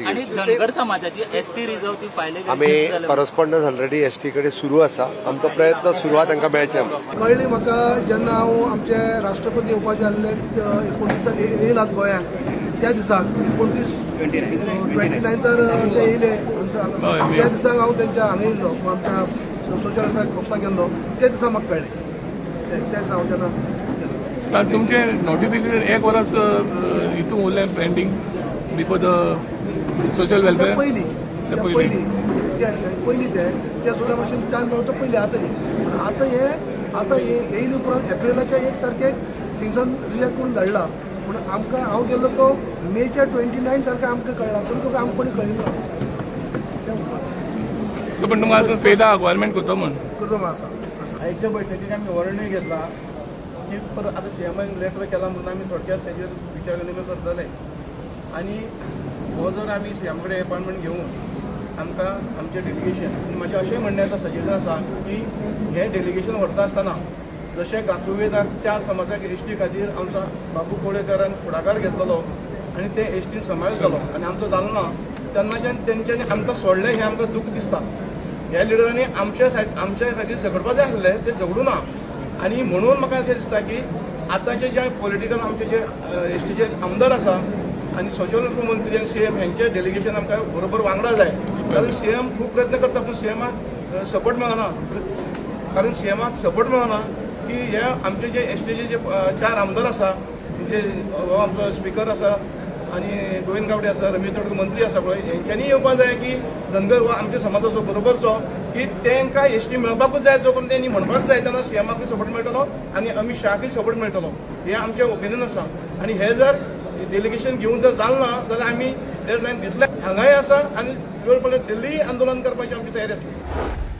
आणि धनगर समाजाची ST reserve ती फायले आमी करस्पॉन्डन्स ऑलरेडी एस टी कडेन सुरू आसा. आमचो प्रयत्न सुरू आहा तांकां मेळचे म्हणून. कळ्ळी म्हाका जेन्ना हांव आमचे राष्ट्रपती येवपाचे आसले, 29 येयलात गोंयांक, त्या दिसाक 29, 29 तर ते येयले हांगा, त्या दिसाक हांव तेंच्या हांगा येयल्लो, आमच्या सोशल वेलफेअर ऑफिसाक गेल्लो. त्या दिसा म्हाका कळ्ळें. त्या दिसा हांव जेन्ना गेलो. कारण तुमचें नोटिफिकेशन एक वरस हितून उरलें pending before the social ते वेलफेअर. पयलीं ते ते पयलीं. पयलीं ते पयलीं ते ते सुद्दां मातशें टायम लागलो तो पयलीं. आतां न्ही, पूण आतां हे आतां हे येयले उपरांत एप्रिलाच्या 1 तारखेक थिंगसान रिजेक्ट करून धाडला. पूण आमकां हांव गेल्लो तो मेच्या 29 तारखेक आमकां कळ्ळा, तरी तुका आमकां कोणी कळिल्लो ना तें म्हणपाक. सो पण तुमकां आतां फेद आहा गव्हर्मेंट करतो म्हण? करतो आसा आसा. आयच्या बैठकीक आमी हो निर्णय घेतला की परत आतां सीएमान लेटर केला म्हणून आमी थोडक्यात तेजेर विचार विनिमय करतले आनी हो जर आमी सीएम कडेन एपॉयंटमेंट घेवन आमकां आमचें डेलिगेशन, आनी म्हाजें अशें म्हणणें आसा, सजेशन आसा की हें डेलिगेशन व्हरता आसतना जशें गाकुवेदाक चार समाजाक एसटी खातीर आमचो बाबू कोळेकारान फुडाकार घेतलेलो आनी ते एसटीन समावेश जालो आनी आमचो जालो ना, तेन्नाच्यान तेंच्यांनी आमकां सोडलें हें आमकां दूख दिसता. ह्या लिडरांनी आमच्या सायड आमच्या खातीर झगडपा जाय आसलें, ते झगडूं ना. आनी म्हणून म्हाका अशें दिसता की आतांचे जे पॉलिटिकल आमचे जे एसटीचे आमदार आसा आनी सोशल वेलफेअर मंत्री आनी सीएम हेंचे डेलिगेशन आमकां बरोबर वांगडा जाय, कारण सीएम खूब प्रयत्न करता पूण सीएमाक सपोर्ट मेळना. कारण सीएमाक सपोर्ट मेळना की हे आमचे जे एसटीचे जे चार आमदार आसा, म्हणजे हो आमचो स्पिकर आसा आनी गोविंद गावडे आसा, रमेश तवडकर मंत्री आसा पळय, हेंच्यांनी येवपा जाय की धनगर हो आमच्या समाजाचो बरोबरचो, की तांकां एसटी मेळपाकूच जाय. जो कोण तेंणी म्हणपाक जाय तेन्ना सीएमाकूय सपोर्ट मेळटलो आनी अमीत शहाकूय सपोर्ट मेळटलो, हें आमचें ओपिनियन आसा. आनी हे जर डेलिगेशन घेवन जर जालें ना जाल्यार आमी डेडलायन दितले. हांगाय आसा आनी वेळ पडल्यार दिल्लीय आंदोलन करपाची आमची तयारी आसली.